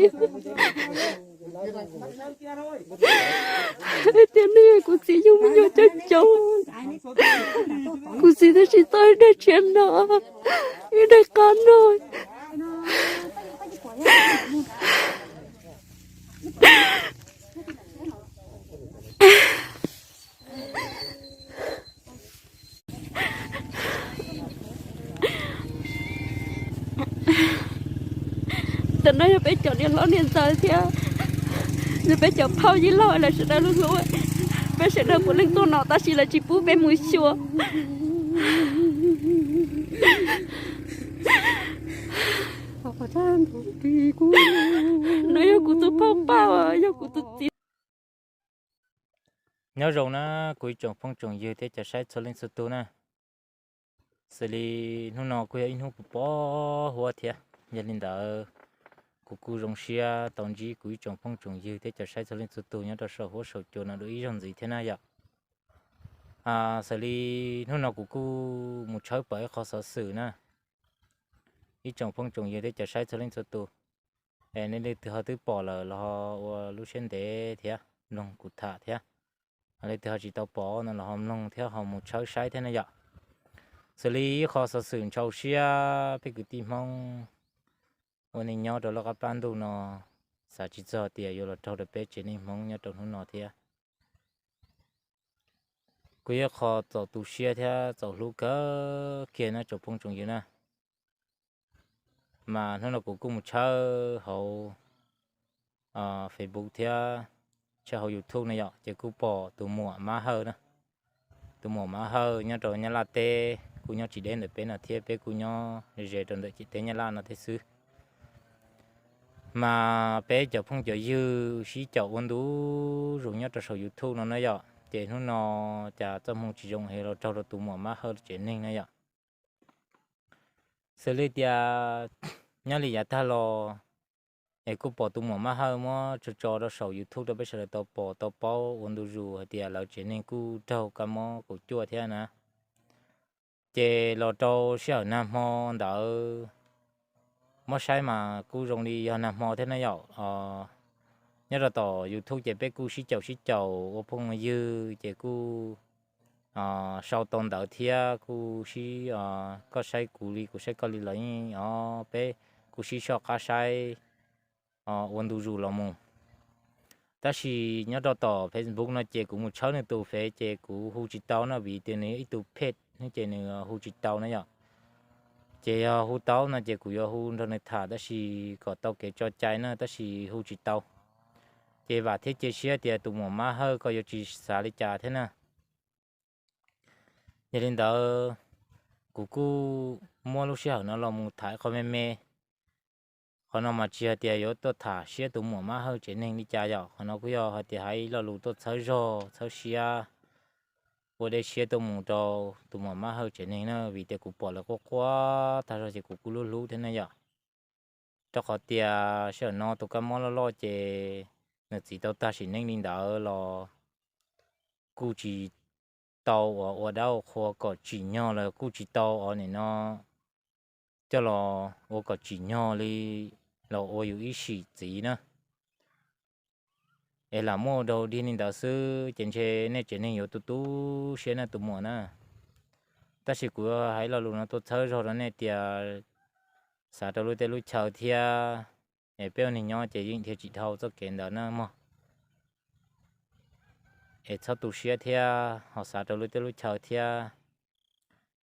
Tias nej yog kuv txiv yug me nyuam coob coob, kuv txiv twb tsis tau ib daim tshiab no, ib daim qab no. Ntawm no yog peb cov niam hlob niam ntxawm thiab, yog peb cov phauj yij laug lawv sawv daws hlub hlub. Peb sawv daws puav leej tuaj no tab sis lawv tsis pub peb mus xyuas. No yog kuv tus phauj Paj, yog kuv tus txiv. Nyob zoo na kuv ib tsoom phooj tsoom ywg thiab cov saib txhua leej txhua tus na. Xws li hnub no kuj yog ib hnub kuv pom huab thiab, yog li ntawd kuv kuj zoo siab tau ntsib kuv ib tsoom phooj tsoom ywg thiab cov saib txhua leej txhua tus nyob rau saum huab saum cua no dua ib zaug ntxiv thiab na yom. Xws li hnub no kuv kuj mus tshawb pom ib qho xov xwm na, ib tsoom phooj tsoom ywg thiab cov saib txhua leej txhua tus. Es nej leej twg ho twb pom lawm los ho ua lub siab ntev thiab mloog kuv tham thiab. Leej twg ho tsis tau pom no los ho mloog thiab ho mus tshawb saib thiab na yom. Xws li ib qho xov xwm ntxhov siab peb kwv tij Hmoob ua neej nyob rau lub qab plab ntuj no, xav tsis txog tias yuav los raug rau peb tsev neeg Hmoob nyob rau hnub no thiab. Kuj yog qho txaus tu siab thiab txaus hlub kawg kiag na tsoom phooj tsoom ywg na. Mas hnub no kuv kuj mus tshawb hauv Facebook thiab tshawb hauv YouTube na yom, ces kuj pom tus muam Mab Hawj na. Tus muam Mab Hawj nyob rau Nyab Laj teb, kuj nyob tsis deb ntawm peb no thiab, peb kuj nyob ze rau ntawm ciam teb Nyab Laj no thiab xwb. Mas peb cov phooj cov ywg sib caum ua ntu zus nyob rau saum YouTube no na yom, ces hnub no cas txoj hmoo tsis zoo es los raug rau tus muam Mab Hawj tsev neeg na yom. Xws li tias nyob li yav tag los es kuj pom tus muam Mab Hawj muab tso tso rau saum YouTube rau peb sawv daws tau pom tau paub ua ntu zus hais tias lawv tsev neeg kuj raug kab mob kaum cuaj thiab na. Ces los rau sij hawm nag hmo ntawd muab saib mas kuj zoo li yog nag hmo thiab na yom. Nyob rau tom YouTube ces peb kuj sib caum sib caum ua phooj ywg ces kuj sau tau ntawv thiab kuj sib, koj saib kuv li kuv saib koj li los yeej, peb kuj sib soj qab saib ua ntu zus los mus. Tab sis nyob rau tom Facebook no ces kuv mus tshawb nws tus fev ces kuv hu tsis tau no vim tias nws yog ib tug phet ces nws hu tsis tau na yom. Ces yog hu tau no ces kuv yuav hu nrog nws tham tab sis kom tau kev tso cai na tab sis hu tsis tau. Ces vam thiab cia siab tias tus muam Mab Hawj koj yuav tsis xav li cas thiab na. Yog li ntawd kuv kuj muab lub sij hawm no los mus tham ib qho me me. Qhov no mas tsis hais tias yuav tuaj tham siab tus muam Mab Hawj tsev neeg li cas yom, qhov no kuj yog hais tias hais lo lus tuaj txhawb zog txhawb siab, ua dej siab tuaj mus rau tus muam Mab Hawj tsev neeg na vim tias kuv pom lawv quaj quaj tag zog ces kuv kuj hlub hlub thiab na yom. Rau qhov tias sij hawm no tus kab mob loj loj ces nws txiv tau tag sim neej li ntawd los kuj tsis tau ua dab ua qhua kom tsim nyog los kuj tsis tau ua nim no coj los ua kom tsim nyog li los ua yus ib sim txiv na. Es lam muaj daug dig li ntawd xwb ces ntshe nej tsev neeg yuav tu tu siab na tus muam na. Tab sis kuv hais lo lus no tuaj txhawb zog rau nej tias xav rau lub teb lub chaw thiab, es peb ua neeg nyob ces yeej dhia tsis dhau txoj kev ntawd na mog. Es txhob tu siab thiab ho xav rau lub teb lub chaw thiab.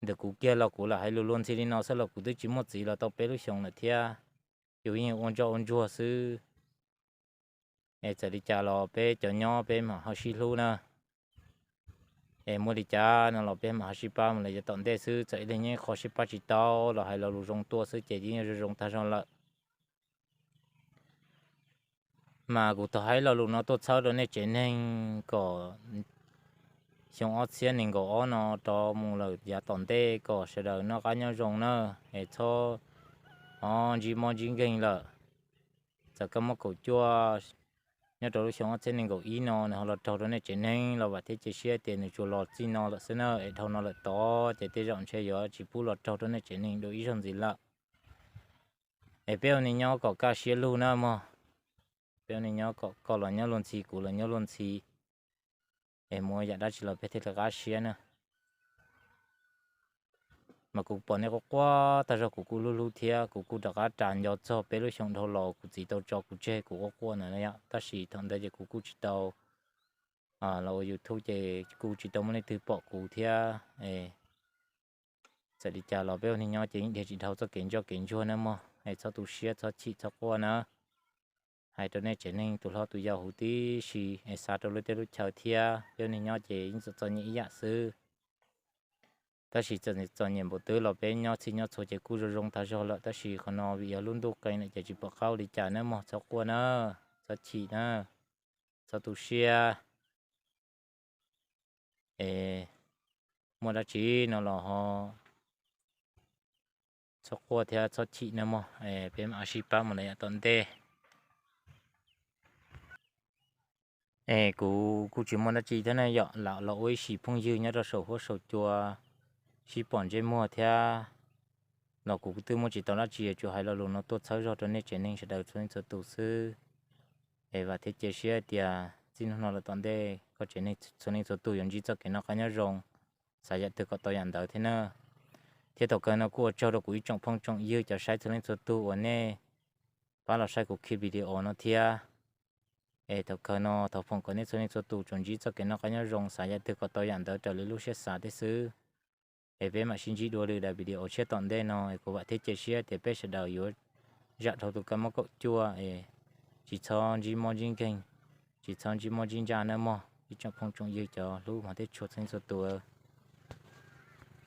Ntawm kuv kiag los kuv lam hais lus luag ntxhi li no xwb los kuv twb tsis muaj txiv los tau peb lub xyoos lawm thiab. Yus yeej ua ntsoj ua ntsuag xwb. Es txawm li cas los peb cov nyob peb mam ho sib hlub na. Es muaj li cas no los peb mam ho sib pab mus lawm yav tom ntej xwb, txawm ib leeg nyob ib qho sib pab tsis tau los hais lo lus zoo tuaj xwb ces yeej zoo zoo tag zog lawm. Mas kuv thov hais lo lus no tuaj txhawb rau nej tsev neeg kom xyoo ob txhiab nees nkaum ob no rov mus lawm yav tom ntej kom sawv daws noj qab nyob zoo na, es txhob o ntsib mob ntsib nkeeg lawm. Txawm kab mob kaum cuaj nyob rau lub xyoo ob txhiab nees nkaum ib no nws ho los raug rau nej tsev neeg los vam thiab cia siab tias nws tsuas los txij no lawm xwb na, es dhau no lawm tod ces tej zaum ntshe yuav tsis pub los raug rau nej tsev neeg dua ib zaug ntxiv lawm. Es peb ua neej nyob kom kaj siab lug na mog. peb ua neej nyob kom koj los nyob luag ntxhi, kuv los nyob luag ntxhi, es muaj yam dab tsi los peb thiaj li qab siab na. Mas kuv pom nej quaj quaj tag zog kuv kuj hlub hlub thiab, kuv kuj rov qab ras nco txog peb lub xyoo dhau los kuv txiv tau tso kuv tseg kuv quaj quaj na yom. Tab sis thaum ntawd ces kuv kuj tsis tau los ua YouTube ces kuj tsis tau muaj leej twg pom kuv thiab. Txawm li cas los peb ua neej nyob ces yeej dhia tsis dhau txoj kev ntsoj kev ntsuag na mog, es txhob tu siab txhob chim txhob quaj na. Hais rau nej tsev neeg tus hlob tus yau huv tib si es xav rau lub teb lub chaw thiab, peb ua neej nyob ces yeej txom txom nyem ib yam xwb. Tab sis txom nyem npaum twg los peb nyob txhij nyob txhua ces kuj zoo zoo tag zog lawm, tab sis qhov no vim yog lub ntuj qee lawm ces tsis pom qab ua li cas na mog, txhob quaj na, txhob chim na, txhob tu siab. Es muaj dab tsi no los ho txhob quaj thiab txhob chim na mog, peb mam sib pab mus lawm yav tom ntej. Es kuv kuj tsis muaj dab tsi thiab ne yom, lam los ua ib sim phooj ywg nyob rau saum huab saum cua sib pom ntsej muag thiab, los kuv twb muaj tsis tau dab tsi, tsuas hais lo lus no tuaj txhawb zog rau nej tsev neeg sawv daws txhua leej txhua tus xwb. Es vam thiab cia siab tias txij hnub no lawm tom ntej koj tsev neeg txhua leej txhua tus yuav ntsib txoj kev noj qab nyob zoo, xav yam twg kom tau yam ntawd thiab na. Thiab thaum kawg no kuj ua tsaug rau kuv ib tsoom phooj tsoom ywg cov saib txhua leej txhua tus uas nej pab los saib kuv ki video no thiab. Es thaum kawg no thov foom kom nej txhua leej txhua tus tsuas ntsib txoj kev noj qab nyob zoo, xav yam twg kom tau yam ntawd raws li lub siab xav thiab xwb. Es peb mam sib ntsib dua lwm daim video tshiab tom ntej no, es kuv vam thiab cia siab tias peb sawv daws yuav zam dhau tus kab mob kaum cuaj, es tsis txhob ntsib mob ntsib nkeeg, tsis txhob ntsib mob ntsib ntsaj nawb mog ib tsoom phooj tsoom ywg cov hlub hmov thiab tshua txhua leej txhua tus.